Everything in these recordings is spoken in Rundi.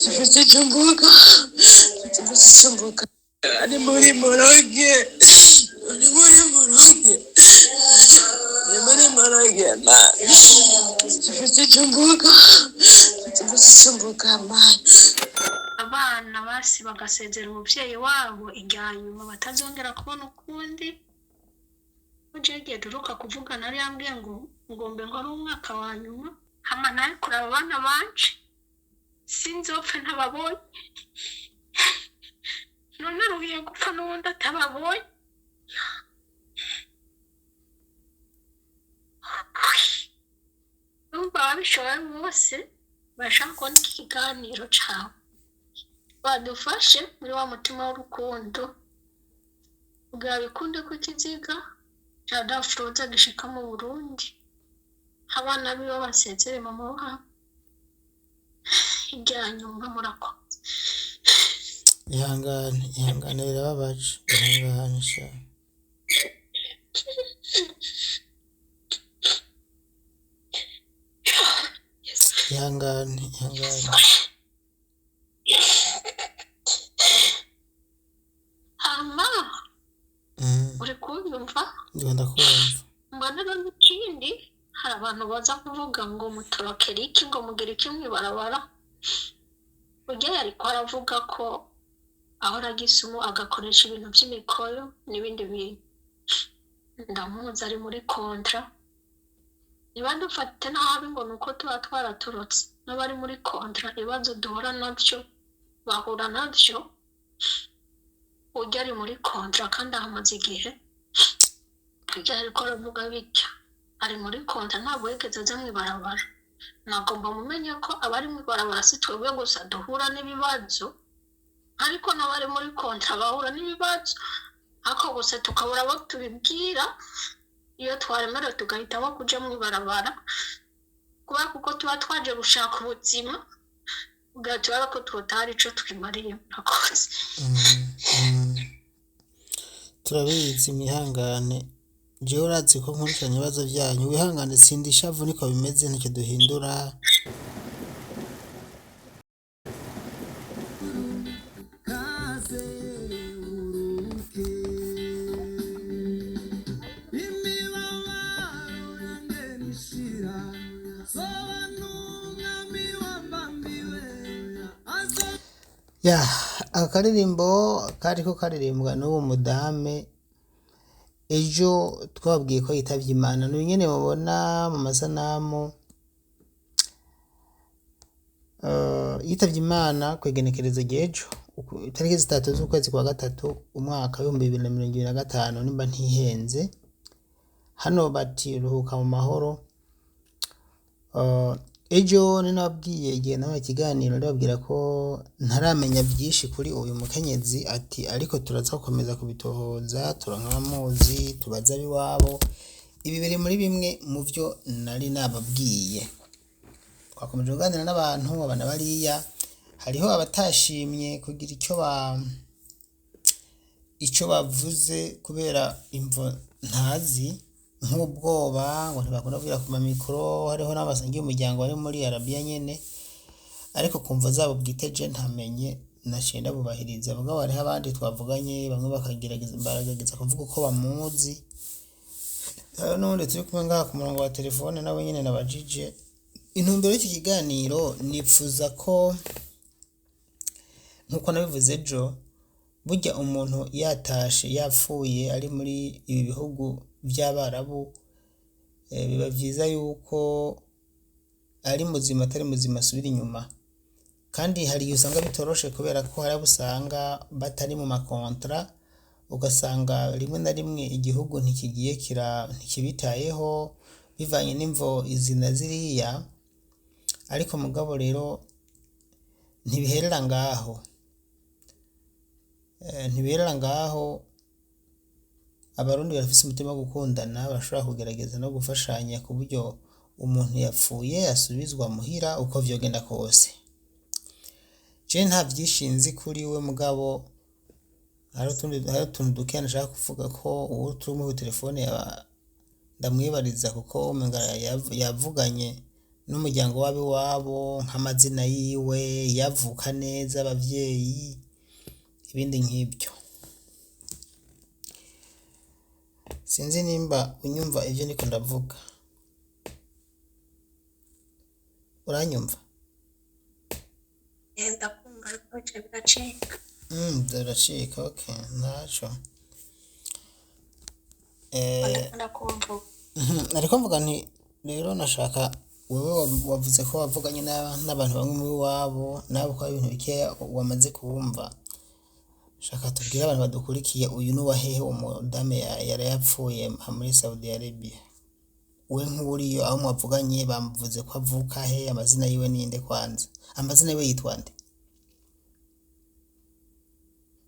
Mfite icyo mvuga, mfite icyo mvuga. Ari muri moroge, ari muri moroge, ari muri moroge, man. Mfite icyo mvuga, mfite icyo mvuga, man. Abana basi bagasezera umubyeyi wabo irya nyuma batazongera kubona ukundi. Uje igihe duheruka kuvugana yari yambwiye ngo ngombe ngo ari umwaka wa nyuma hama nawe kuraba abana banje, sinzopfe ntababonye. None rugiye gupfa n'ubundi atababonye. Urumva ababishoboye bose bashaka kubona iki kiganiro cawe, badufashe muri wa mutima w'urukundo kugira bikunde ko ikiziga cya Dafroza gishika mu Burundi, abana biwe basezere mama wabo irya nyuma. Murakoze. Ihangane, ihangane, birababaje, ihangane sha. Ihangane, ihangane. Hama uri kunyumva? Ndiko ndakumva. Mbona rero n'ikindi, hari abantu baza kuvuga ngo mutorokera iki, ngo mugire iki mw'ibarabara. Burya yariko aravuga ko ahora agisumu agakoresha ibintu by'imikoyo n'ibindi bintu. Ndamuzi ari muri kontra. Ntibadufate nabi ngo ni uko tuba twaraturutse, n'abari muri kontra ibibazo duhura nabyo bahura nabyo. Ujya ari muri kontra kandi ahamaze igihe. Ujya ariko aravuga bitya ari muri kontra, ntabwo yigeze aza mu ibarabara. Nagomba mumenye ko abari mu ibarabara si twebwe gusa duhura n'ibibazo, ariko n'abari muri kontra bahura n'ibibazo, ariko gusa tukabura abo tubibwira. Iyo twaremerewe tugahitamo kuja mu ibarabara kubera kuko tuba twaje gushaka ubuzima, kugira turabe ko twotahari ico twimariye. Murakoze. Turabizi, mwihangane. Jewe urazi ko nkurikirana ibibazo byanyu, wihangane, tsinda ishavu, niko bimeze, ntacyo duhindura. Ya, akaririmbo kariko karirimbwa n'uwo mudame ejo twababwiye ko yitavye Imana, ni nyene mubona mu masanamu. Yitavye Imana kw'igenekerezo ry'ejo, itariki 3 z'ukwezi kwa gatatu, umwaka w'2025, nimba ntihenze. Hano bati ruhuka mu mahoro. Ejo ni nababwiye igihe nabaha ikiganiro, ndababwira ko ntaramenya byinshi kuri uyu mukenyezi, ati ariko turaza gukomeza kubitohoza, turonka abamuzi, tubaze ab'iwabo. Ibi biri muri bimwe mu byo nari nababwiye. Twakomeje kuganira n'abantu abana bariya, hariho abatashimye kugira icyo bavuze kubera imvo ntazi, nk'ubwoba ngo ntibakunda kuvugira ku mamikoro. Hariho n'abasangiye umuryango bari muri Arabiya nyene, ariko ku mvo zabo bwite je ntamenye, naciye ndabubahiriza. Mugabo hariho abandi twavuganye, bamwe bakagerageza, baragerageza kuvuga uko bamuzi. Hariho n'uwundi turi kumwe ngaha ku murongo wa telefone, nawe nyene nabajije. Intumbero y'iki kiganiro, nipfuza ko nkuko nabivuze ejo, burya umuntu yatashe yapfuye ari muri ibi bihugu by'Abarabu, biba vyiza yuko ari muzima atari muzima asubira inyuma. Kandi hari igihe usanga bitoroshe, kubera ko hari abo usanga batari mu makontra, ugasanga rimwe na rimwe igihugu ntikigiye kira ntikibitayeho bivanye n'imvo izi na ziriya. Ariko mugabo rero ntibiherera ngaho, ntibiherera ngaho. Abarundi barafise umutima wo gukundana, barashobora kugerageza no gufashanya ku buryo umuntu yapfuye asubizwa muhira uko vyogenda kose. Je nta vyinshi nzi kuri we, mugabo hari utuntu dukeya nashaka kuvuga ko uwo turi muri telefone ndamwibariza, kuko umenga yavuganye n'umuryango w'abiwabo, nk'amazina yiwe, yavuka neza, abavyeyi, ibindi nk'ibyo. Sinzi nimba unyumva ivyo ndiko ndavuga. Uranyumva? Ndakumva ariko bice biracika. Biracika, okay, ntaco. Ndakumva. Ariko mvuga nti rero nashaka wewe wavuze ko wavuganye n'abantu bamwe muri wabo, nawe ko hari ibintu bikeya wamaze kumva. Shaka tubwire abantu badukurikiye, uyu ni uwahehe umudamu yari yapfuye muri Saudi Arabia? We nk'uriyo aho mwavuganye bamuvuze ko avuka he? Amazina yiwe ninde kwanza? Amazina yiwe yitwa nde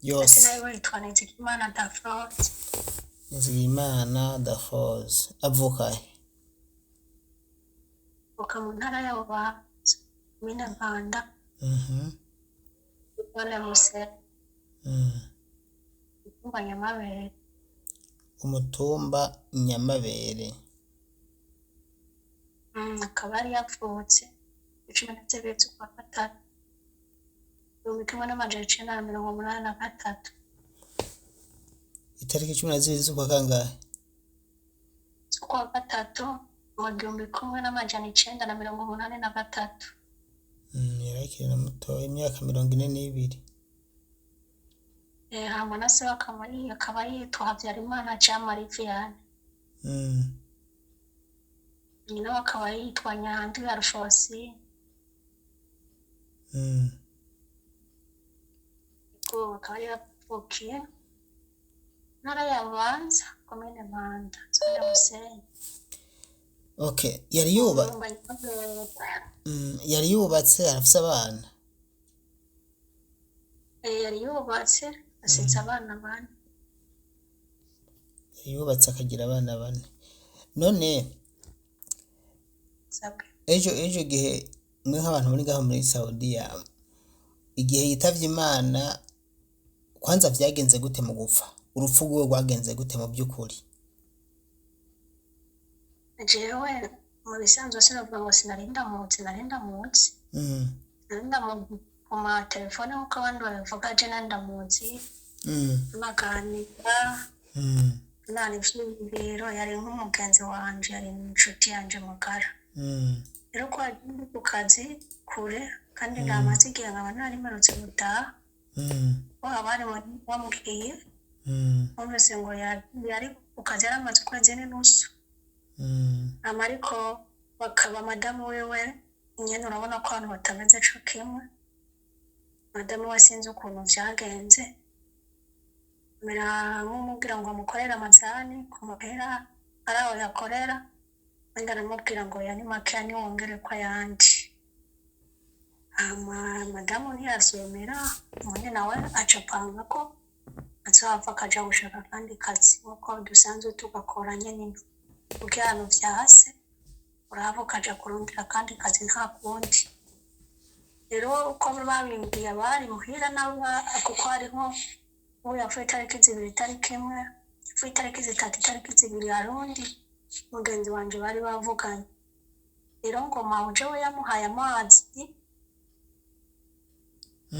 yose? Amazina yiwe yitwa Nizigimana Dafroze. Nizigimana Dafroze, avuka he? Avuka mu ntara ya Bubanza, komine Mpanda, zone Busera, umutumba Nyamabere. Umutumba Nyamabere. Akaba yari yavutse 12 z'ukwa gatatu 1983. Itariki 12 z'ukwa kangahe? Z'ukwa gatatu mu 1983. Yari akiri na mutoya, imyaka 42. Hama na se akaba yitwa Habyarimana Jean Marie Vianney. Nyina we akaba yitwa Nyandwi Alphonsine. Ubwo akaba yaravukiye ntara ya Bubanza, komine Mpanda, zone Musenyi. Okay, yari yuba Umutumba Nyamabere. Yari yubatse, arafise abana? Yari yubatse, asize abana bane. Yari yubatse akagira abana bane. None Sabwe. ejo gihe mwe nk'abantu muri ngaho muri Saudiya, igihe yitavye Imana, kwanza vyagenze gute mu gupfa? Urupfu rwiwe rwagenze gute mu by'ukuri? Jewe mu bisanzwe sinavuga ngo sinari ndamutse, nari ndamutse. Nari ndamuzi ku matelefone nk'uko abandi babivuga, je nari ndamuzi, tunaganira, nana ivyiyumviro, yari nk'umugenzi wanje, yari inshuti yanje magara. Rero ko yari ndi ku kazi kure kandi ndamaze igihe nkaba nari mperutse gutaha, ko abari bamubwiye, bumvise ngo yari ku kazi yari amaze ukwezi n'inusu. Hama ariko bakaba madamu wiwe nyene, urabona ko abantu batameze co kimwe. Madamu we sinzi ukuntu vyagenze, mera nk'umubwira ngo amukorere amazani ku mahera ari aho yakorera, undi aramubwira ngo ya ni makeya niwongere ko ayandi. Hama madamu ntiyavyemera, ubundi nawe aca apanga ko azohava akaja gushaka akandi kazi nkuko dusanzwe tugakora nyene ino. Kuko iyo ahantu vyase urahava ukaja kurondera akandi kazi, nta kundi. Rero uko babimbwiye abari muhira nabo, kuko hariho uwo yapfuye itariki 2, itariki 1 yapfuye, itariki 3, itariki 2, hari undi mugenzi wanje bari bavuganye. Rero ngo mawuje we yamuhaye amazi,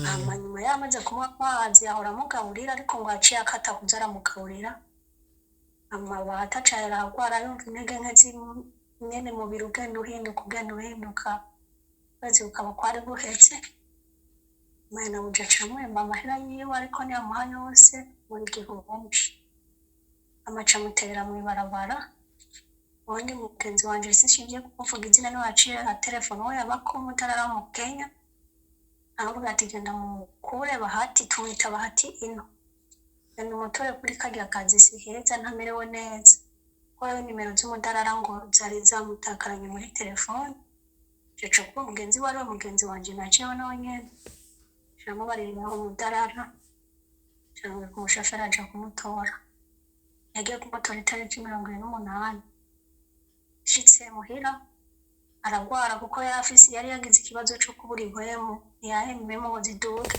hama nyuma yamaze kumuha amazi ahora amugaburira, ariko ngo yaciye akata kuza aramugaburira. Amabati aca aragwara, yumva intege nke nyene, mubiri ugenda uhinduka, ugenda uhinduka, ukwezi kukaba kwari guheze. Mwene buja aca amuhemba amahera yiwe, ariko ntiyamuha yose muri gihumbi, amaca amuterera mw'ibarabara. Uwundi mugenzi wanje sinshimye kumuvuga izina, niwe yaciye aterefona, uwo yabako umutarara mu Kenya, aravuga ati genda mumukure Bahati, tumwita Bahati ino, genda umutore kuri karya kazi, si heza, ntamerewe neza. Ko hariho nimero z'umudarara ngo zari zamutakaranye muri telefone. Ico kuba mugenzi we ariwe mugenzi wanje na jewe nawe nyene, ciramubarira umudarara, cirarungika umushoferi aja kumutora. Yagiye kumutora itariki 28. Ashitse muhira aragwara, kuko yari afise, yari yagize ikibazo co kubura impwemu, ntiyahema impwemu ngo ziduge,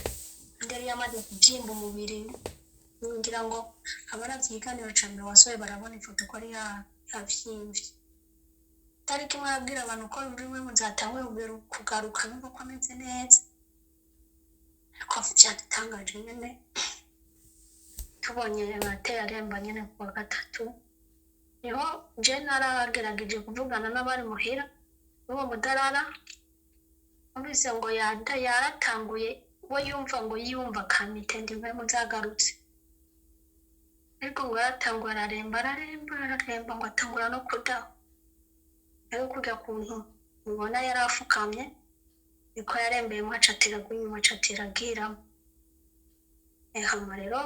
kandi yari yamaze kuvyimba umubiri. Ngira ngo abaravye ikiganiro ca mbere wasohoye barabona ifoto ko yari yavyimbye. Itariki imwe arabwira abantu ko bimwe muzatanguye kugaruka yumva ko ameze neza, ariko vyadutangaje nyene tubonye ateye aremba nyene ku wa gatatu. Niho je naragerageje kuvugana n'abari muhira n'uwo mudarara, numvise ngo yada yaratanguye we yumva ngo yumva kamite ndi impwemu zagarutse, ariko ngo yaratanguye araremba araremba araremba ngo atangura no kudaha. Rero kurya kuntu mubona yari afukamye niko yarembeyemo, aca ateraga inyuma, aca ateragiramo. Hama rero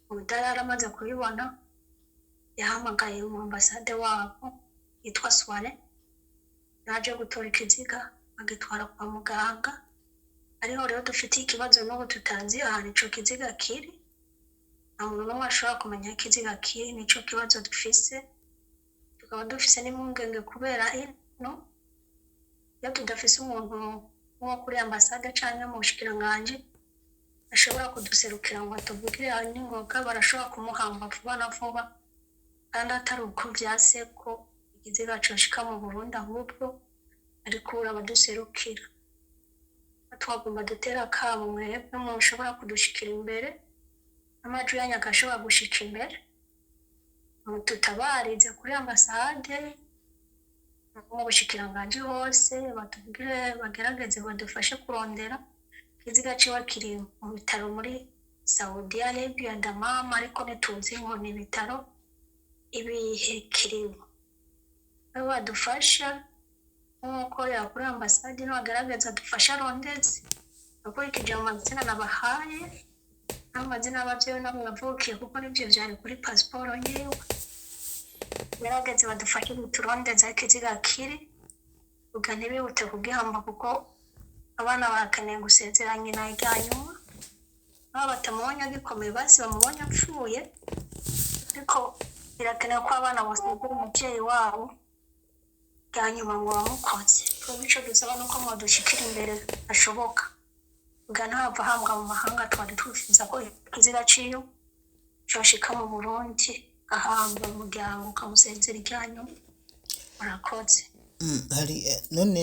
umudarara amaze kubibona yahamagaye umu ambasade wabo yitwa Suware, yaje gutora ikiziga agitwara kwa muganga. Ariho rero dufitiye ikibazo n'ubu tutazi ahantu ico kiziga kiri, nta muntu n'umwe ashobora kumenya aho ikiziga kiri, nico kibazo dufise. Tukaba dufise n'impungenge kubera ino iyo tudafise umuntu wo kuri ambasade canke mu bushikiranganji ashobora kuduserukira ngo atuvugire n'ingoga, barashobora kumuhamba vuba na vuba, kandi atari uko vyase ko ikiziga coshika mu Burundi, ahubwo ariko abaduserukira. Twagomba dutera akamo mwebwe mushobora kudushikira imbere, amajwi yanyu agashobora gushika imbere, tutabarize kuri ambasade mu bushikiranganji hose, batubwire bagerageze badufashe kurondera ikiziga ciwe. Kiri mu bitaro muri Saudi Arabia Damam, ariko ntituzi ngo ni ibitaro ibihe kirimo. Aho badufasha nk'ukorera kuri ambasade nibagerageza adufashe arondeze akurikije mu mazina nabahaye n'amazina y'abavyeyi n'abo yavukiye, kuko nivyo vyari kuri pasiporo yiwe. Gerageze badufashe turondeze aho ikiziga kiri, kugira ntibihute kugihamba, kuko abana barakeneye gusezera nyina irya nyuma. Nabo batamubonye agikomeye basi bamubonye apfuye, ariko birakenewe ko abana basezera umuvyeyi wabo bwa nyuma ngo bamukoze. Twebwe ico dusaba nuko mwodushikira imbere hashoboka, kugira ntahava ahambwa mu mahanga. Twari twifuza ko ikiziga ciwe coshika mu Burundi agahambwa, umuryango ukamusezera irya nyuma. Murakoze. Hari none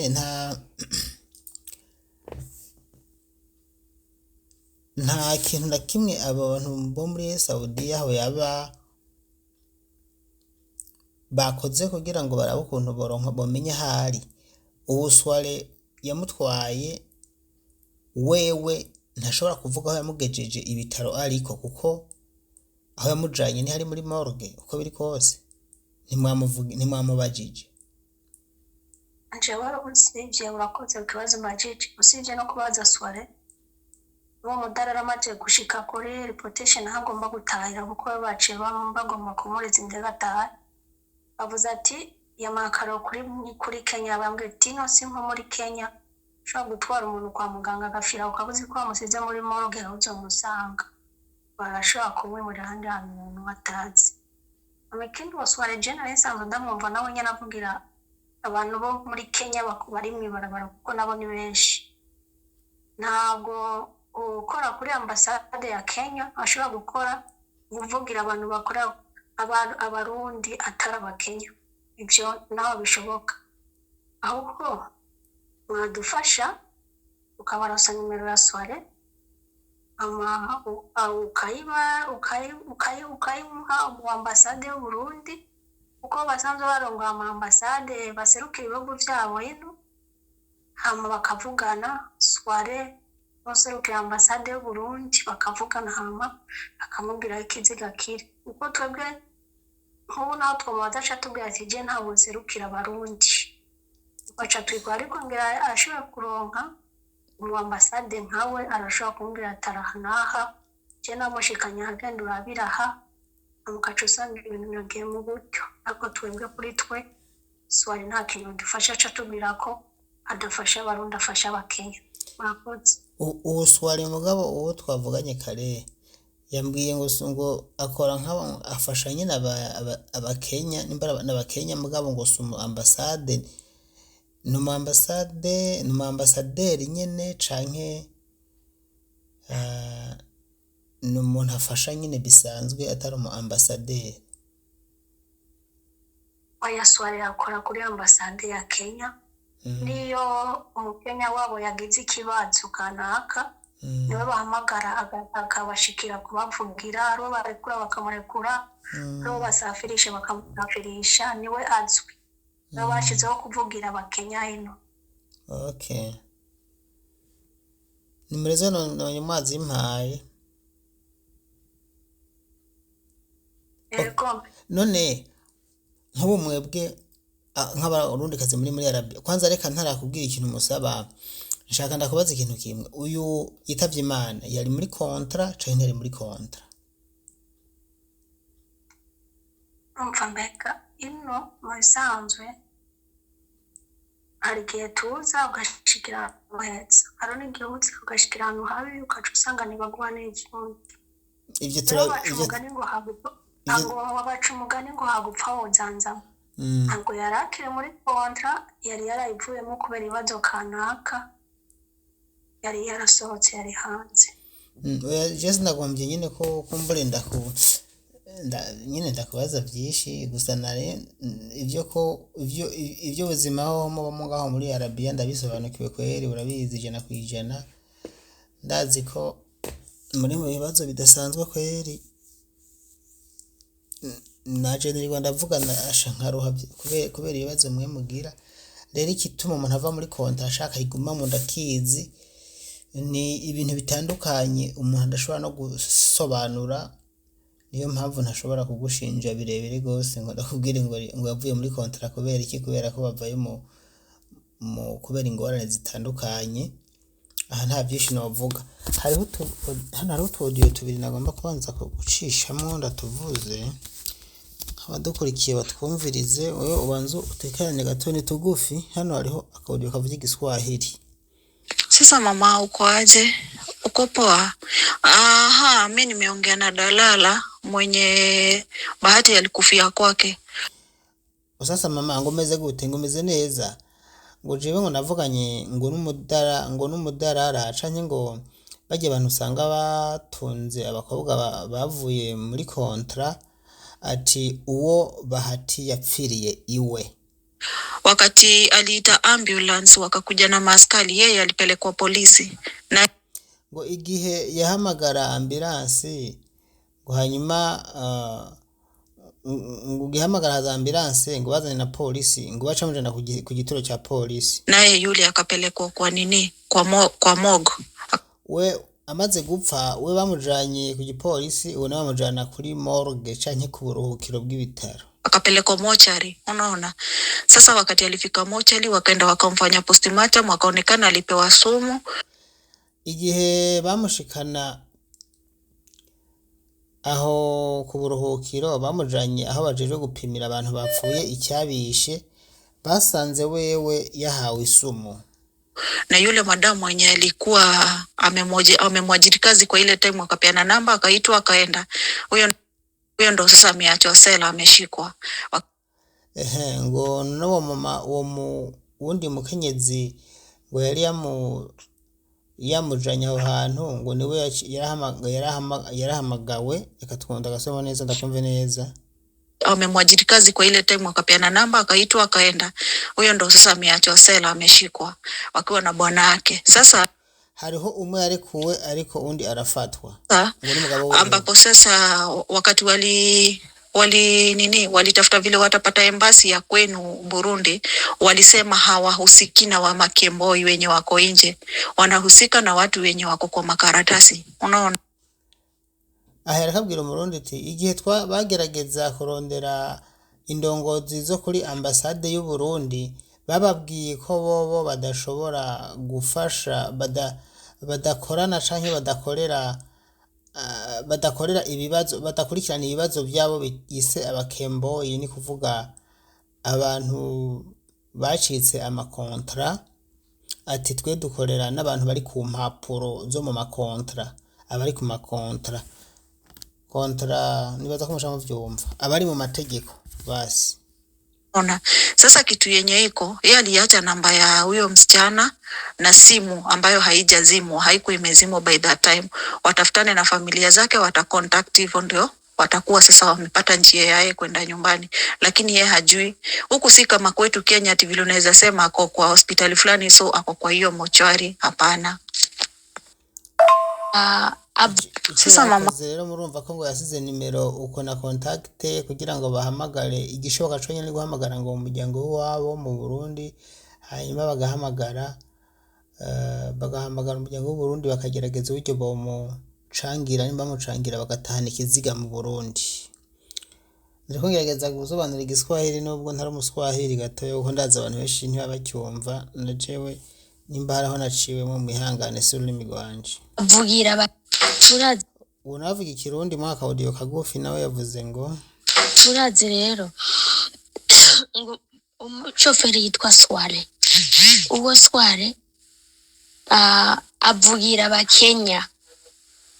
nta kintu na kimwe abantu bo muri Saudiya aho yaba bakoze kugira ngo barabe ukuntu boronka bomenye ahari ubu Swale yamutwaye? Wewe ntashobora kuvuga aho yamugejeje ibitaro, ariko kuko aho yamujanye ntihari muri morgue, uko biri kose ntimwamubajije? Jewe usibye, urakoze ku kibazo mbajije, usibye no kubaza Swale, uwo mudarara amaze gushika kuri reportation aho agomba gutahira, kuko baciye bagomba kumuriza indege ataha, bavuze ati yamakaro kuri Kenya. Bambwira ati ino si nko muri Kenya ushobora gutwara umuntu kwa muganga agafira ukaba uzi ko bamusize muri morgue aho uzomusanga, barashobora kumwimurira ahandi hantu umuntu atazi. Ikindi, uwo Swale je nari nsanzwe ndamwumva nawe nyene avugira abantu bo muri Kenya bari mw'ibarabara, kuko nabo ni benshi. Ntabwo ukora kuri ambasade ya Kenya ashobora gukora kuvugira abantu bakora Abarundi atari Abakenya, ibyo naho bishoboka. Ahubwo mwadufasha ukabarosa nimero ya Swale, ukayimuha mu ambasade y'Uburundi, kuko basanzwe barongoye ama ambasade baserukira ibihugu vyabo ino, hama bakavugana Swale n'userukira ambasade y'Uburundi bakavugana, hama akamubwira aho ikiziga kiri. Kuko twebwe nk'ubu naho twomubaza aca atubwira ati je ntabwo nserukira Abarundi, baca twikora. Ariko ngira arashobora kuronka umu ambasade nkawe, arashobora kumubwira ati araha n'aha, je namushikanye ahagenda urabira aha, mukaca usanga ibintu biragiye mu buryo. Ariko twebwe kuri twe Swale nta kintu dufasha, aca atubwira ko adafasha Abarundi, afasha Abakenya. Murakoze. Uwo Swale mugabo uwo twavuganye kare yambwiye ngo ngo akora nk'aba afasha nyine Abakenya, nimba ari n'Abakenya, mugabo ngo si umu ambasade, ni umu ambasade, ni umu ambasaderi nyene, canke ni umuntu afasha nyine bisanzwe atari umu ambasaderi. Yitwa Yaswari, akora kuri ambasade ya Kenya. Niyo umukenya wabo yagize ikibazo kanaka, niwe bahamagara akabashikira kubavugira, ari uwo barekura bakamurekura, ari uwo basafirisha bakamusafirisha. Niwe azwi, niwe bashyizeho kuvugira abakenya ino. Okay, nimero zo nabonye mwazimpaye. Yego. None nk'ubu mwebwe nk'abarundikazi muri Arabia, kwanza reka ntarakubwira ikintu musaba, nshaka ndakubaza ikintu kimwe: uyu yitavye Imana yari muri contrat canke ntiyari muri contrat? Umva, mbega ino mu bisanzwe hari igihe tuza ugashikira ahantu heza, hari n'igihe uza ugashikira ahantu habi, ugaca usanga ntibaguha n'ikindi. Ivyo Rero tura baca ivyo umugani ngo hagupfa, ivyo ntabwo baca umugani ngo hagupfa wozanzamo. Ntabwo yari akiri muri contrat, yari yarayivuyemo kubera ibibazo kanaka, yari yarasohotse, yari hanze. Oya, je sinagombye nyine ko kumbure nyine ndakubaza byinshi gusa nare ibyo ko ibyo buzima ho muba ngaho muri Arabia ndabisobanukiwe kweri, urabizi 100%. Ndazi ko muri mu bibazo bidasanzwe kweri. Naje nirirwa ndavuga asha nkaruha kubera ibibazo mwe mugira. Rero igituma umuntu ava muri contrat ashaka ayigumamo ndakizi, ni ibintu bitandukanye umuntu adashobora no gusobanura. Niyo mpamvu ntashobora kugushinja birebire rwose ngo ndakubwire ngo yavuye muri contrat kubera iki, kubera ko bavayo mu kubera ingorane zitandukanye. Aha nta byinshi novuga. Hariho hano hariho utu audio tubiri nagomba kubanza gucishamwo ndatuvuze, abadukurikiye batwumvirize. Wewe ubanza utekerane gato, ni tugufi. Hano hariho aka audio kavuga Igiswahili. Sasa mama, uko aje? Uko poa? Aha, mi nimeongea na dalala mwenye Bahati alikufia kwake. Sasa mama, ngo umeze gute? Ngo umeze neza? Ngo jewe ngo navuganye ngo n'umudara, ngo n'umudarara canke ngo barya abantu usanga batunze abakobwa bavuye muri contrat, ati uwo Bahati yapfiriye iwe. Wakati aliita ambulance wakakuja na maaskari, yeye alipelekwa polisi na Ngo igihe yahamagara ambulance, ngo hanyuma ngo igihamagara za ambulance, ngo bazanye na polisi, ngo baca bamujana ku gituro ca polisi. Naye yule akapelekwa kwa nini, kwa morgue. We amaze gupfa, we bamujanye ku gipolisi, uwo nawe bamujana kuri morgue canke ku buruhukiro bw'ibitaro. Akapelekwa mochari. Unaona, sasa wakati alifika mochari, wakaenda wakamfanya postmortem, wakaonekana alipewa sumu. Igihe bamushikana aho ku buruhukiro, bamujanye aho bajejwe gupimira abantu bapfuye icyabishe, basanze wewe yahawe isumu. Na yule madamu mwenye alikuwa amemwajiri kazi kwa ile time, akapeana namba, akaitwa, akaenda. Huyo ndo sasa ameachwa sela, ameshikwa. Ehe, ngo n'uwo mama, uwo mu wundi mukenyezi ngo yari yamujanye aho hantu, ngo niwe yarahamagawe. Reka twumva agasoma neza, ndakumve neza. Amemwajiri kazi kwa ile time, akapeana namba, akaitwa, akaenda. Huyo ndo sasa ameachwa sela, ameshikwa wakiwa na bwana yake sasa. Hariho umwe yarekuwe ariko undi arafatwa, ngo n'umugabo wiwe. Ambapo sasa wakati wali nini, walitafuta vile watapata embassy ya kwenu Burundi, walisema hawahusiki na wamakemboi wenye wako nje, wanahusika na watu wenye wako kwa makaratasi, unaona. Aha arakabwira Umurundi ati igihe twa bagerageza kurondera indongozi zo kuri ambasade y'u Burundi, bababwiye ko bobo badashobora gufasha, badakorana canke badakorera badakorera ibibazo, badakurikirana ibibazo byabo bise abakemboyi, ni kuvuga abantu bacitse ama contrat. Ati twe dukorera n'abantu bari ku mpapuro zo mu ma contrat, abari ku ma contrat, contrat nibaza ko musha muvyumva, abari mu mategeko basi. Ona. Sasa kitu yenye iko, yeye aliacha namba ya huyo msichana na simu ambayo haijazimwa, haikuwa imezimwa by that time. Watafutane na familia zake, watacontact, hivyo ndio watakuwa sasa wamepata njia yaye kwenda nyumbani, lakini yeye hajui. Huku si kama kwetu Kenya ati vile unaweza sema ako kwa hospitali fulani, so ako kwa hiyo mochwari. Hapana. Icyo Sasa mama yakoze rero, murumva ko ngo yasize nimero uko na contact kugira ngo bahamagare. Igishoboka conyine ni guhamagara ngo mu muryango w'iwabo mu Burundi, hanyuma bagahamagara bagahamagara umuryango w'u Burundi, bakagerageza uburyo bomucangira, nimba bamucangira bagatahana ikiziga mu Burundi. Ndiko ngerageza gusobanura igiswahili nubwo ntari umuswahili gatoya, kuko ndazi abantu benshi ntibaba bacyumva, na jewe nimba hariho naciwemo mwihangane, si ururimi rwanje. Vugira urazi. Uwo nawe avuga ikirundi muri aka audio kagufi, nawe yavuze ngo Urazi rero ngo umushoferi yitwa Swale, uwo Swale avugira abakenya.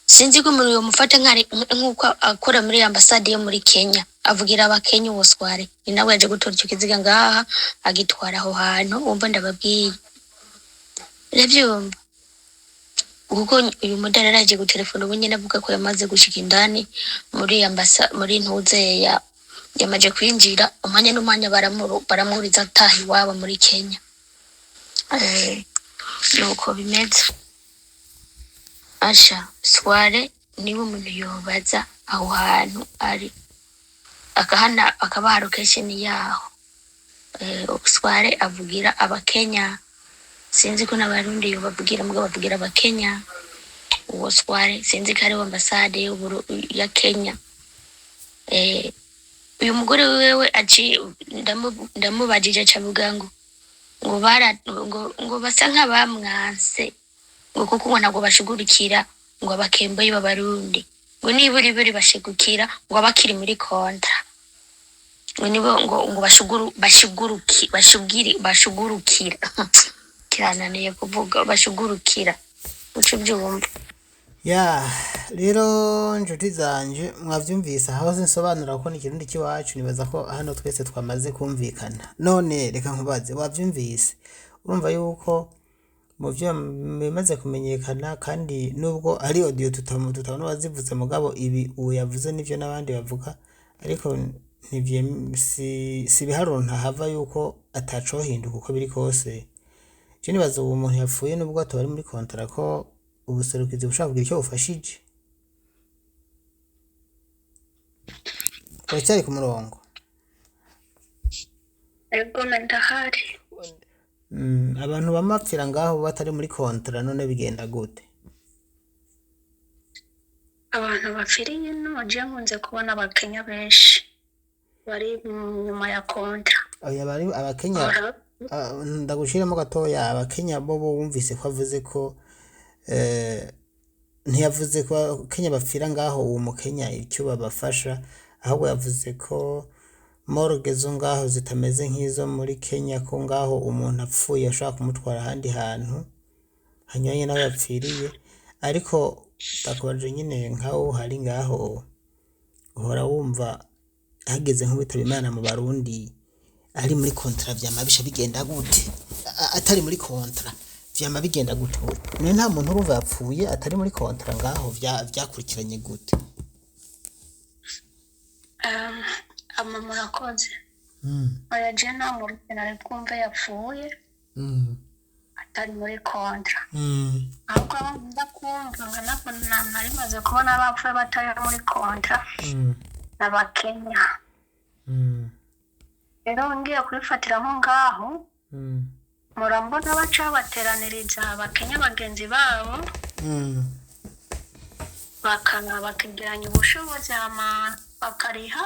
Sinzi ko umuntu yomufata nk'uko akora muri ambasade yo muri Kenya, avugira abakenya. Uwo Swale ni nawe yaje gutora icyo kiziga ngaha, agitwara aho hantu wumva ndababwiye. Uravyumva, kuko uyu mudari yaraje gutelefona ubu nyene avuga ko yamaze gushika indani muri muri ntuzeya, yamaze kwinjira umwanya n'umwanya, baramwuriza ataha iwabo muri Kenya. Nuko bimeze. Asha Sware niwe umuntu yobaza aho hantu ari, akahana akabaha location yaho. Sware avugira abakenya, sinzi ko n'abarundi yobavugira, mugabo bavugira abakenya. Uwo Sware sinzi ko ariwe ambasade ya Kenya. Uyu mugore wewe aci ndamubajije, aca avuga ngo bara ngo basa nk'abamwanse, ngo kuko ngo ntabwo bashigurikira ngo abakemboyi b'abarundi, ngo nibura iburi bashigukira ngo abakiri muri kontra, ngo nibo ngo bashuguru bashiguruki bashugiri bashugurukira, kirananiye kuvuga, bashugurukira, uco byumva. Ya rero nshuti zanje, mwavyumvise aho sinsobanura ko ni ikirundi cy'iwacu. Nibaza ko hano twese twamaze kumvikana. None reka nkubaze, wavyumvise, urumva yuko mu byo bimaze kumenyekana, kandi nubwo ari audio tutabona uwazivuze, mugabo ibi ubu yavuze nivyo n'abandi bavuga, ariko si ibiharuro ntahava yuko atacohinduka uko biri kose. Je nibaza ubu umuntu yapfuye nubwo ataba ari muri kontara, ko ubuserukizi bushobora kugira icyo bufashije. Uracyari ku murongo? Ego, ndahari. Abantu bamapfira ngaho batari muri kontara, none bigenda gute? Abantu bapfiriye ino, je nkunze kubona abakenya benshi bari nyuma ya kontra. Oya, bari abakenya. Ndagushiramo gatoya, abakenya bo wumvise ko avuze ko ntiyavuze ko abakenya bapfira ngaho uwo mukenya icyo babafasha, ahubwo yavuze ko morgue zo ngaho zitameze nk'izo muri Kenya, ko ngaho umuntu apfuye ashobora kumutwara ahandi hantu hanyuranye n'aho yapfiriye. Ariko ndakubaje nyine, nkaho hari ngaho uhora wumva hageze nk'uwitaba Imana mu Barundi ari muri kontra, vyama bisha bigenda gute? Atari muri kontra vyama bigenda gute? None nta muntu urumva yapfuye atari muri kontra ngaho, vyakurikiranye gute? Ama murakoze. Oya, je nta muntu nari bwumve yapfuye atari muri kontra. Ahubwo abo nkunda kumva nka nako nari maze kubona bapfuye batari muri kontra n'abakenya. Rero ngiye kubifatiramo ngaho, murambona baca bateraniriza abakenya bagenzi babo, bakaba bakegeranya ubushobozi, hama bakariha,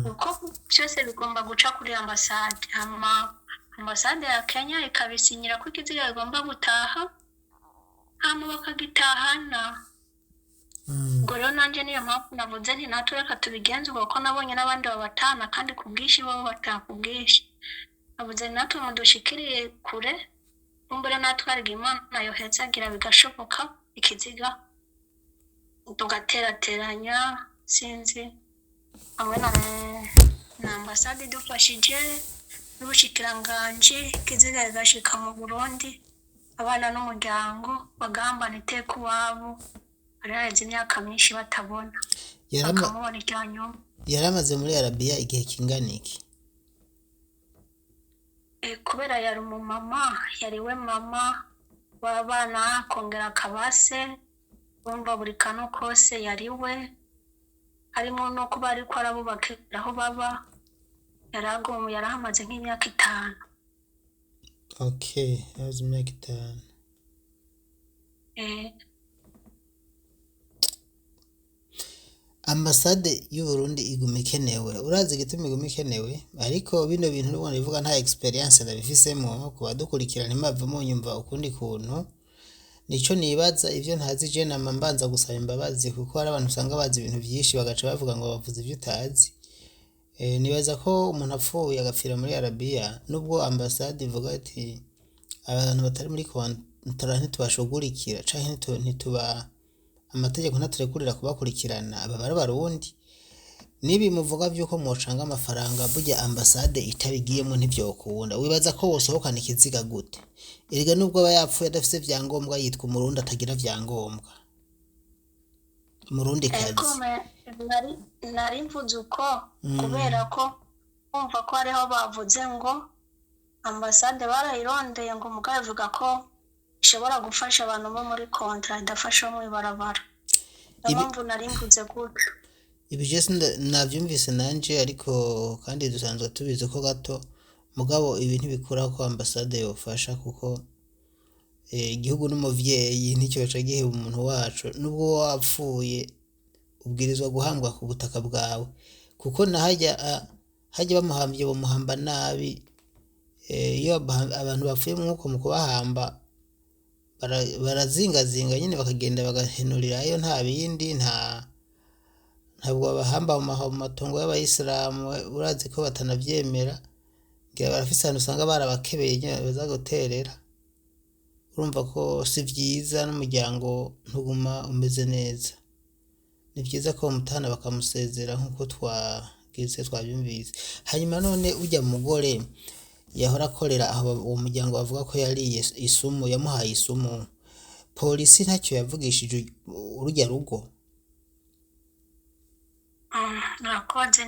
kuko byose bigomba guca kuri ambasade, hama ambasade ya Kenya ikabisinyira ko ikiziga bigomba gutaha, hama bakagitahana. Ubwo rero nanjye niyo mpamvu navuze nti natwe reka tubigenze uko, kuko nabonye n'abandi babatahana kandi ku bwinshi, bo bataha ku bwinshi. Navuze natwe mudushikiriye kure, kumbure natwe hariga Imana yohezagira bigashoboka, ikiziga tugaterateranya, sinzi, hamwe na ambasade idufashije n'ubushikiranganji, ikiziga kigashika mu Burundi, abana n'umuryango bagahambana iteka iwabo. Hari haheze imyaka myinshi batabona, bakamubona irya nyuma. Yari amaze muri Arabiya igihe kingana iki? Kubera yari umumama, yari we mama w'abana, akongera akaba se, bumva buri kantu kose yari we, harimo no kuba ariko arabubakira aho baba. Yaragowe, yarahamaze nk'imyaka 5. Okay, yamaze imyaka 5. Ambasade y'u Burundi iguma ikenewe. Urazi igituma iguma ikenewe? Ariko bino bintu n'ubundi bivuga nta experience ndabifisemo. Ku badukurikira ntimwave munyumva ukundi kuntu, nico nibaza. Ivyo ntazi je nama mbanza gusaba imbabazi, kuko hari abantu usanga bazi ibintu vyinshi bagaca bavuga ngo bavuze ivyo utazi. Nibaza ko umuntu apfuye agapfira muri Arabiya, nubwo ambasade ivuga ati abantu batari muri kontra ntitubashugurikira canke ntituba, amategeko ntaturekurira kubakurikirana, aba bari Abarundi. Nibi muvuga vyuko mwocanga amafaranga, burya ambasade itabigiyemo ntivyokunda. Wibaza ko wosohokana ikiziga gute? Erega nubwo aba yapfuye adafise vyangombwa, yitwa Umurundi atagira vyangombwa, Umurundi Ego. kazi. Nari mvuze uko kubera ko kumva ko hariho bavuze ngo ambasade barayirondeye, ngo mugabo ivuga ko ishobora gufasha abantu bo muri kontra, idafasha bo mw'ibarabara. Niyo mpamvu nari mvuze gutyo. Ibi je navyumvise nanje, ariko kandi dusanzwe tubizi ko gato, mugabo ibi ntibikuraho ko ambasade yofasha, kuko igihugu n'umuvyeyi nticyoca giheba umuntu wacu. Nubwo wapfuye ubwirizwa guhambwa ku butaka bwawe, kuko na harya harya bamuhamvye bamuhamba nabi. Iyo abantu bapfuye mwuko mu kubahamba barazingazinga nyene, bakagenda bagahenurirayo, nta bindi, ntabwo babahamba mu matongo y'abayisilamu. Urazi ko batanavyemera, ngira barafise ahantu usanga barabakebeye nyene baza guterera. Urumva ko si vyiza, n'umuryango ntuguma umeze neza. Ni vyiza ko bamutahana bakamusezera nk'uko twagize twavyumvise. Hanyuma none urya mugore yahora akorera aho uwo muryango bavuga ko yariye isumu, yamuhaye isumu, polisi ntacyo yavugishije urya rugo? Murakoze.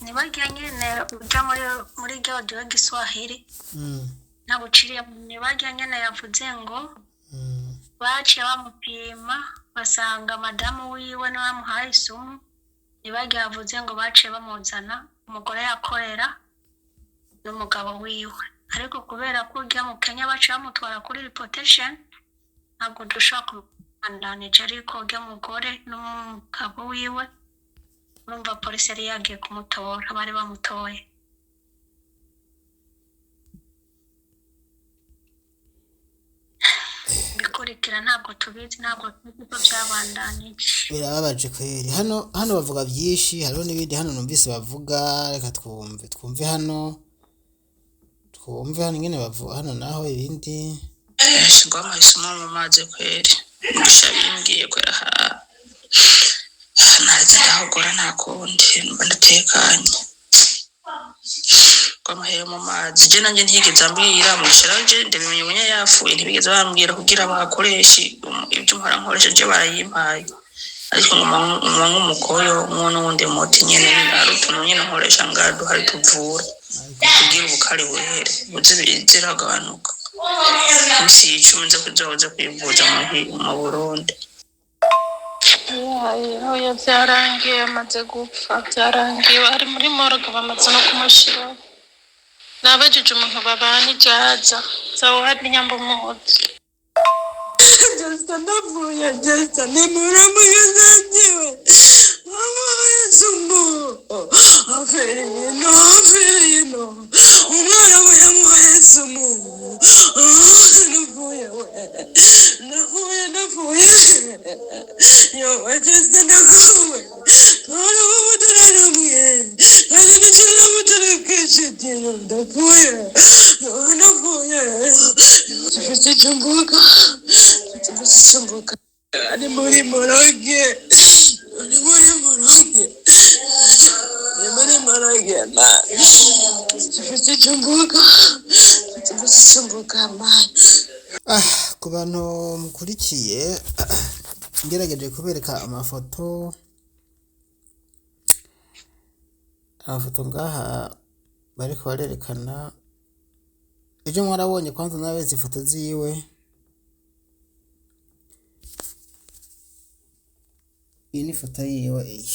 Ni barya nyene uja muri rya audio y'igiswahili, ntaguciriye, ni barya nyene yavuze ngo baciye bamupima basanga madamu wiwe niwe yamuhaye isumu. Ni barya yavuze ngo baciye bamuzana umugore yakorera n'umugabo wiwe, ariko kubera ko urya mu Kenya baciye bamutwara kuri reportation, ntabwo dushobora kumubandanije. Ariko urya mugore n'umugabo wiwe, urumva polisi yari yagiye kumutora, bari bamutoye. Bikurikira ntabwo tubizi, ntabwo tuzi ko byabandanije. Birababaje kweri. Hano bavuga byinshi, hariho n'ibindi hano numvise bavuga. Reka twumve hano, twumve hano ingene bavuga hano naho ibindi. Ngo bamuha mu mazi kweri, Mugisha bimbwiye kwera ha ntazi ndahogora, nta kundi mba ndatekanye. Ngo amuhere mu mazi, je nanje ntiyigeze ambwira. Mugisha rero je ndabimenye umunya yapfuye, ntibigeze bambwira kugira bakoreshe ibyo mpora nkoresha, je barayimpaye, ariko nguma nguma nk'umukoyo mwo n'uwundi muti nyene, hari utuntu nyene nkoresha ngaha duhari tuvura kugira ubukari buhere buze ziragabanuka. Iminsi 10 nza kuzoza kwivuza mu Burundi. Oya, byarangiye, amaze gupfa byarangiye, ari muri morgue, bamaze no kumushyiraho. Nabajije umuntu babana ijaza zawadi nyambumuzi. Jessica ndapfuye, Jessica ni muramugazagiwe amuhaye sumu, aferino umwana we yamuhaye sumu. Ndapfuye we, ndapfuye, ndapfuye yowe. Jessica ndakuwe aramutararumwe kandi nikiramutarukishitiro. Ndapfuye, ndapfuye. Mfite icyo mvuga, mfite icyo mvuga. Ari muri moroge, ari muri moroge, ari muri moroge ma. Mfite icyo mvuga, mfite icyo mvuga ma. Ku bantu mukurikiye Ngerageje kubereka amafoto ngaha bariko barerekana. Ejo mwarabonye kwanza nabeze ifoto ziwe. Iyi ni ifoto yiwe iyi.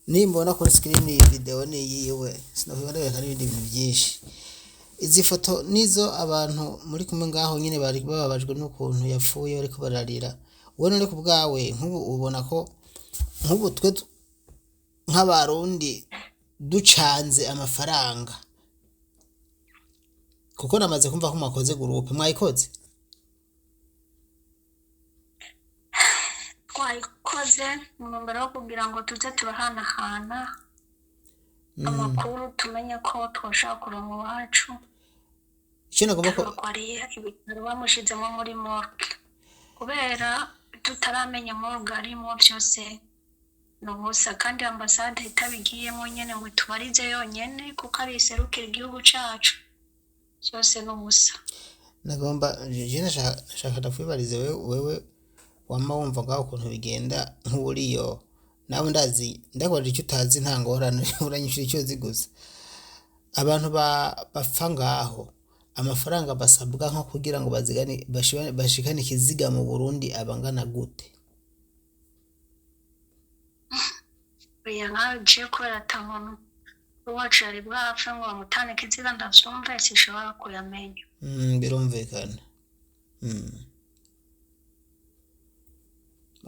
Nimbona kuri screen iyi video ni iyiwe, sinakwiba ndabereka n'ibindi bintu byinshi. Izi foto nizo abantu muri kumwe ngaho nyine bari bababajwe n'ukuntu yapfuye, bariko bararira. Wowe none ku bwawe, nk'ubu ubona ko nk'ubu twe nk'Abarundi ducanze amafaranga, kuko namaze kumva ko mwakoze groupe, mwayikoze? Twayikoze mu ntumbero yo kugira ngo tuze turahanahana amakuru, tumenye ko twoshobora kuronka iwacu. Icyo nagomba ko Turagwariye ibitaro bamushizemo muri morgue, kubera tutaramenya morgue arimo byose ni ubusa, kandi ambasade itabigiyemo nyene ngo itubarize yonyene, kuko ari iserukira igihugu cacu, byose ni ubusa. Nagomba je nashaka ndakwibarize wewe wama wumva ngaho ukuntu bigenda nk'uriyo nawe, ndazi ndakubaza icyo utazi, nta ngorane, uranyishura icyo uzi gusa. Abantu bapfa ngaho, amafaranga basabwa nko kugira ngo bazigane bashikane ikiziga mu Burundi abangana gute? Oya, nkawe je kubera ata muntu iwacu yari bwapfe ngo bamutane ikiziga ndavyumve, sinshobora kuyamenya. Birumvikana.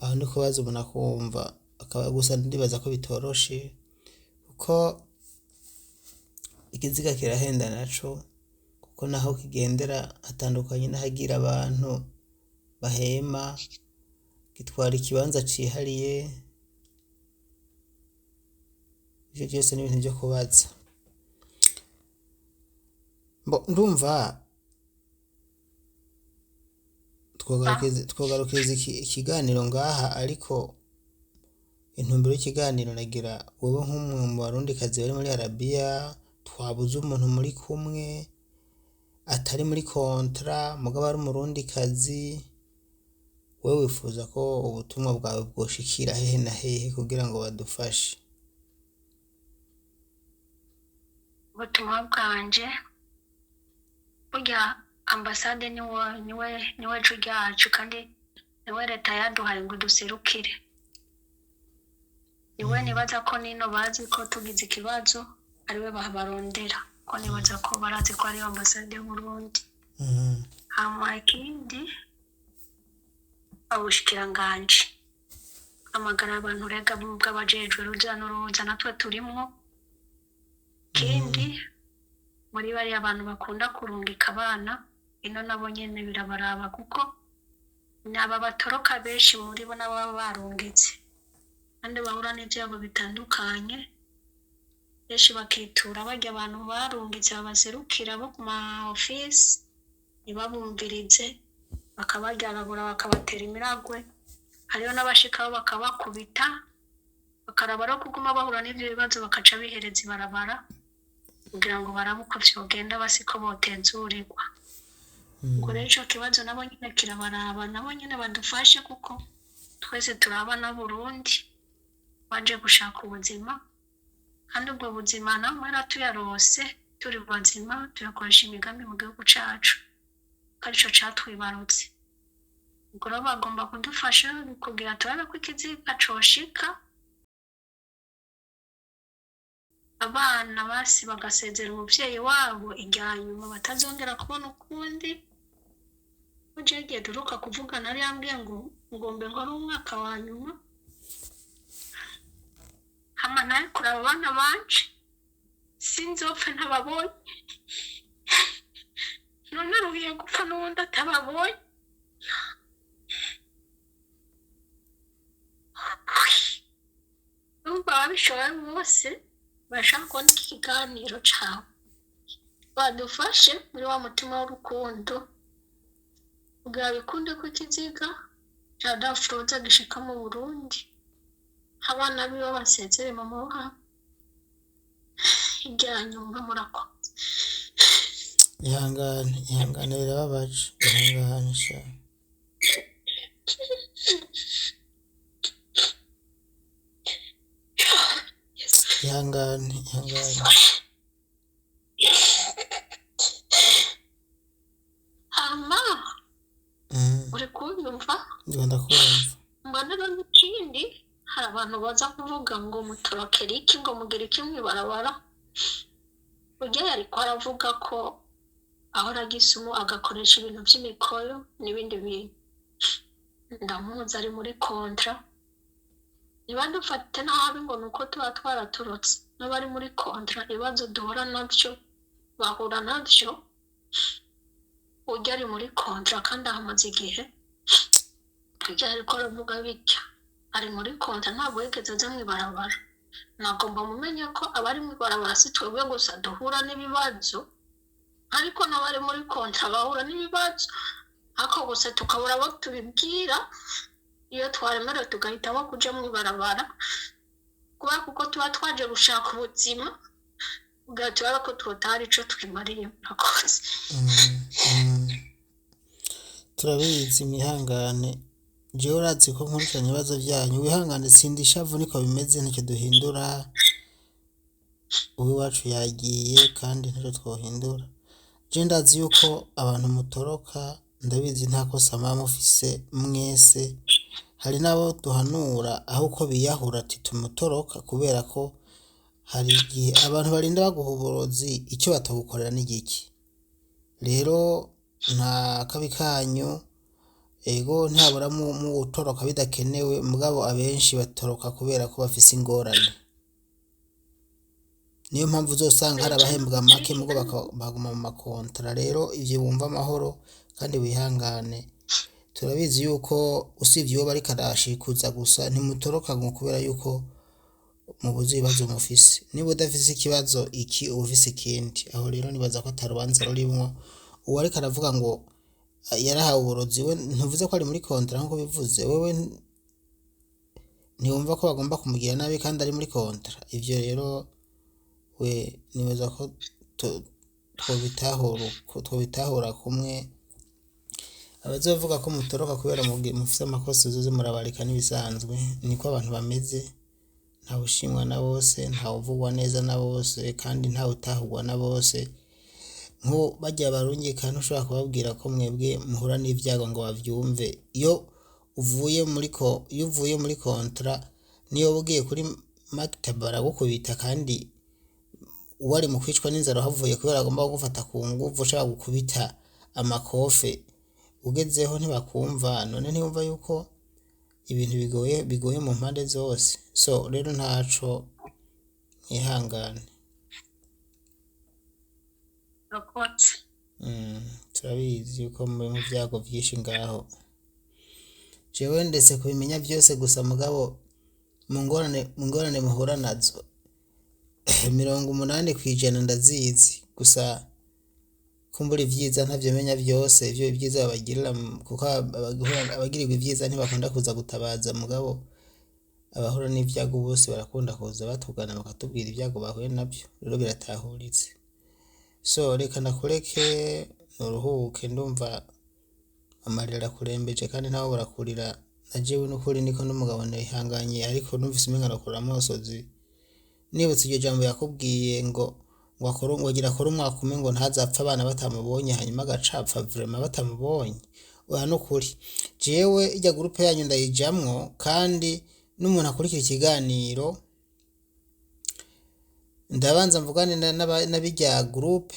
Aho ni kubaza umuntu akumva akaba gusa, ndibaza ko bitoroshe kuko ikiziga kirahenda naco, kuko naho kigendera hatandukanye n'ahagira abantu bahema, gitwara ikibanza cihariye. Ivyo vyose ni ibintu vyo kubaza. Bo ndumva twogarukiriza ikiganiro ngaha, ariko intumbero y'ikiganiro nagira wewe nk'umwe mu Barundikazi bari muri Arabiya, twabuze umuntu muri kumwe atari muri kontra mugabo ari Umurundikazi, wewe wifuza ko ubutumwa bwawe bwoshikira hehe na hehe kugira ngo badufashe? Ubutumwa bwanje, burya ambasade niwe ju ryacu, kandi niwe leta yaduhaye ngo duserukire. Niwe nibaza ko nino bazi ko tugize ikibazo ariwe babarondera, ko nibaza ko barazi ko ariyo ambasade y'Uburundi. Hama ikindi, ubushikiranganji amagara abantu rega bw'abajejwe uruja n'uruza natwe turimwo. Ikindi, muri bariya bantu bakunda kurungika abana ino, nabo nyene birabaraba, kuko ni aba batoroka benshi muri bo nabo baba barungitse, kandi bahura n'ivyago bitandukanye. Benshi bakitura barya abantu barungitse babaserukira bo ku ma ofisi, ntibabumvirize, bakabaryagagura, bakabatera imiragwe. Hariho n'abashikaho bakabakubita, bakaraba no kuguma bahura n'ivyo bibazo, bakaca bihereza ibarabara kugira ngo barabe uko vyogenda, basiko botezurirwa. Ubwo rero ico kibazo nabo nyene kirabaraba, nabo nyene badufashe, kuko twese turabana Burundi baje gushaka ubuzima, kandi ubwo buzima namara tuyarose turi bazima, tuyakoresha imigambi mu gihugu cacu, ko arico catwibarutse. Ubwo rero bagomba kudufasha kugira turabe ko ikiziga coshika, abana basi bagasezera umuvyeyi wabo irya nyuma batazongera kubona ukundi. Jewe igihe duheruka kuvugana yari yambwiye ngo ngombe ngo ari umwaka wa nyuma, hama nawe kuraba abana banje sinzopfe ntababonye. None aruhiye gupfa n'ubundi atababonye. Urumva ababishoboye bose bashaka kubona iki kiganiro cawe, badufashe muri wa mutima w'urukundo kugira bikunde ko ikiziga ca Dafroza gishika mu Burundi, abana biwe basezere mama wabo irya nyuma. Murakoze. Ihangane, ihangane, birababaje, ihangane sha. Ihangane, ihangane. Hama uri kunyumva? Ndiko ndakumva. Mbona rero n'ikindi, hari abantu baza kuvuga ngo mutorokera iki, ngo mugire iki mw'ibarabara. Burya yariko aravuga ko ahora agisumu agakoresha ibintu by'imikoyo n'ibindi bintu. Ndamuzi ari muri kontra. Ntibadufate nabi ngo ni uko tuba twaraturutse, n'abari muri kontra ibibazo duhura nabyo bahura nabyo. Ujya ari muri kontra kandi ahamaze igihe. Ujya ariko aravuga bitya ari muri kontra, ntabwo yigeze aza mu ibarabara. Nagomba mumenye ko abari mu ibarabara si twebwe gusa duhura n'ibibazo, ariko n'abari muri kontra bahura n'ibibazo, ariko gusa tukabura abo tubibwira. Iyo twaremerewe tugahitamo kuja mu ibarabara kubera kuko tuba twaje gushaka ubuzima, ubwo tuba ko tutari ico twimariye. Murakoze. Turabizi, mwihangane. Jewe urazi ko nkurikirana ibibazo byanyu, wihangane, sinda ishavu, niko bimeze, ntacyo duhindura. Uw'iwacu yagiye kandi ntacyo twohindura. Je ndazi yuko abantu mutoroka, ndabizi nta kosa muba mufise mwese. Hari n'abo duhanura aho uko biyahura ati tumutoroka, kubera ko hari igihe abantu barinda baguha uburozi, icyo batagukorera ni giki. Rero nta kabi kanyu, ego ntihabura mu gutoroka bidakenewe, mugabo abenshi batoroka kubera ko bafise ingorane. Niyo mpamvu uzosanga hari abahembwa make mugo baguma mu makontara. Rero ivyo wumva amahoro kandi wihangane. Turabizi yuko usibye uwo bariko arashikuza gusa, ntimutoroka ngo kubera yuko mubuze ibibazo mufise. Niba udafise ikibazo iki, uba ufise ikindi. Aho rero nibaza ko atarubanza rurimwo. Uwo ariko aravuga ngo yarahawe uburozi, we ntuvuze ko ari muri kontra nkuko bivuze, wewe ntiwumva ko bagomba kumugira nabi kandi ari muri kontra. Ivyo rero we nibaza ko twobitahura twobitahura kumwe. Abazovuga ko mutoroka kubera mufise amakosa, uzoze murabareka, n'ibisanzwe niko abantu bameze. Ntawe ushimwa na bose, ntawe uvugwa neza na bose, kandi ntawe utahurwa na bose. Nko barya barungika, ntushobora kubabwira ko mwebwe muhura n'ibyago ngo bavyumve. Iyo uvuye muri ko, iyo uvuye muri kontra, niyo uba ugiye kuri maktaba baragukubita, kandi uwari mu kwicwa n'inzara uhavuye kubera agomba kugufata ku nguvu, ushaka gukubita amakofe ugezeho ntibakumva. None ntiwumva yuko ibintu bigoye, bigoye mu mpande zose? So rero ntaco, mwihangane. Murakoze. Turabizi yuko muri mu byago byinshi ngaho. Jewe ndetse kubimenya byose gusa, mugabo mu ngorane muhura nazo, 80% ndazizi. Gusa kumbura ivyiza ntavyo menya byose, ivyo ibyiza babagirira, kuko abagirirwa ibyiza ntibakunda kuza gutabaza, mugabo abahura n'ibyago bose barakunda kuza batugana bakatubwira ibyago bahuye nabyo. Rero biratahuritse. So reka ndakureke nuruhuke, ndumva amarira arakurembeje kandi nawe burakurira. Na jewe n'ukuri niko n'umugabo nihanganye, ariko numvise umenga arakura amosozi nibutse iryo jambo yakubwiye ngo akore, ngo agira akore umwaka umwe ngo ntazapfe abana batamubonye, hanyuma agacapfa vraiment batamubonye. Oya, nukuri jewe irya groupe yanyu ndayijamwo, kandi n'umuntu akurikira ikiganiro ndabanza mvugane n'abirya groupe,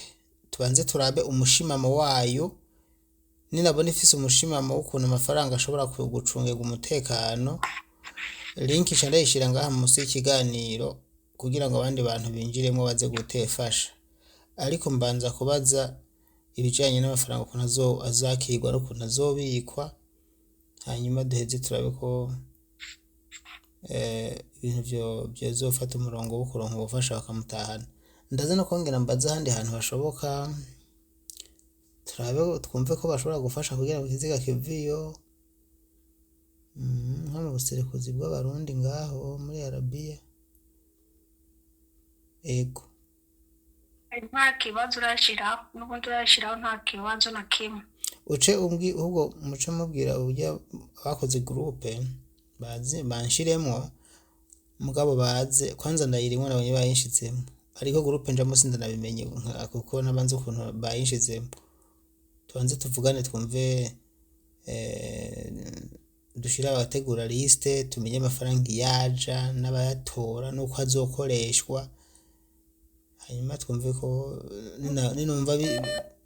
tubanze turabe umushimamo wayo. Ninabona ifise umushimamo w'ukuntu amafaranga ashobora gucungirwa umutekano, link ica ndayishira ngaha munsi y'ikiganiro kugira ngo abandi bantu binjiremo baze gutefasha. Ariko mbanza kubaza ibijanye n'amafaranga, ukuntu azakirwa n'ukuntu azobikwa, hanyuma duheze turabe ko ibintu vyozofata umurongo wo kuronka ubufasha bakamutahana. Ndaza no kongera mbaze ahandi hantu hashoboka, turabe twumve ko bashobora gufasha kugira ngo ikiziga kiveyo, nko mu buserukuzi bw'Abarundi ngaho muri Arabiya. Ego. Nta kibazo urashiraho, n'ubundi urashiraho nta kibazo na kimwe. Uce umbwi ahubwo muce mubwira uburyo abakoze groupe baze banshiremwo, mugabo baze kwanza ndayirimwo, nabonye bayinshizemwo, ariko groupe njamwo sindanabimenye kuko ntabanze ukuntu bayinshizemwo. Tubanze tuvugane twumve, dushire abategura liste, tumenye amafaranga iyaja n'abayatora n'uko azokoreshwa, hanyuma twumve ko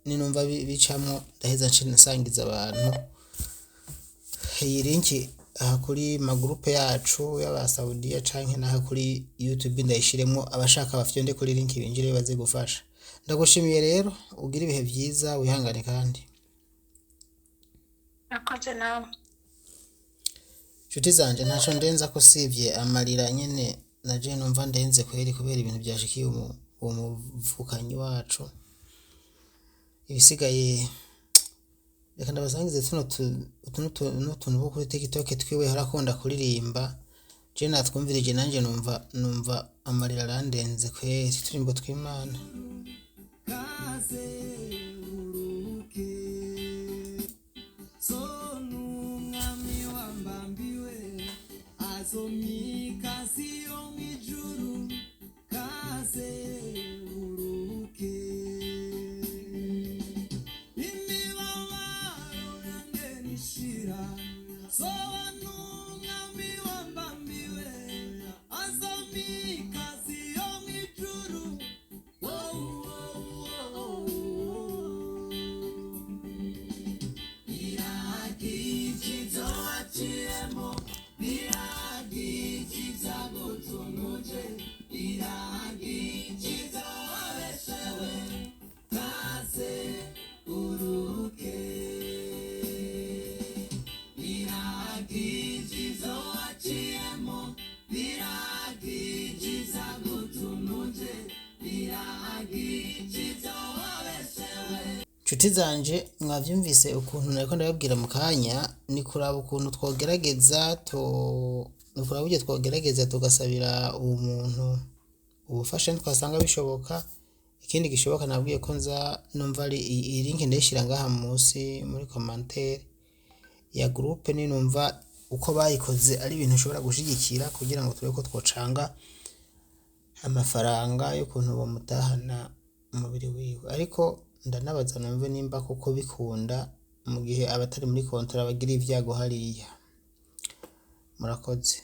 ninumva bicamwo ndaheza nce nsangiza abantu iyi linki aha kuri magroupe yacu y'abasaudiya canke naha kuri YouTube ndayishiremwo, abashaka bafyonde kuri linki binjire baze gufasha. Ndagushimiye rero, ugire ibihe vyiza, wihangane kandi. Nakoze nawe. Nshuti zanje, ntaco ndenza ko usibye amarira nyene naje numva ndenze kweri kubera ibintu vyashikiye uwo muvukanyi wacu. Ibisigaye reka ndabasangize tuno utu n'utuntu two kuri TikTok twiwe, harakunda kuririmba, je natwumvirije nanje numva amarira arandenze kweri, turimbo tw'Imana. Kaze uruke so n'umwami wambambiwe azomikasi yo mw'ijuru kaze uruke imibabaro yanjye nishira soba n'umwami wambambiwe azomikasi yo mw'ijuru. Oh, oh, oh, oh. Biragikizo waciyemo, biragikiza gutunuje, biragikizo wabeshewe, kaze uruke. Biragikizo waciyemo, biragikiza gutunuje, biragikizo wabeshewe. Nshuti zanje, mwavyumvise ukuntu nariko ndababwira mu kanya, ni kuraba ukuntu twogerageza tu ni kuraba uburyo twogerageza tugasabira uwo muntu ubufasha twasanga bishoboka. Ikindi gishoboka, nabwiye ko nza numva ari iyi link ndayishira ngaha munsi muri commentaire ya groupe, ninumva uko bayikoze ari ibintu ushobora gushigikira kugira ngo turebe ko twocanga amafaranga y'ukuntu bamutahana umubiri wiwe. Ariko ndanabaza numve nimba koko bikunda mu gihe abatari muri kontora bagira ibyago hariya. Murakoze.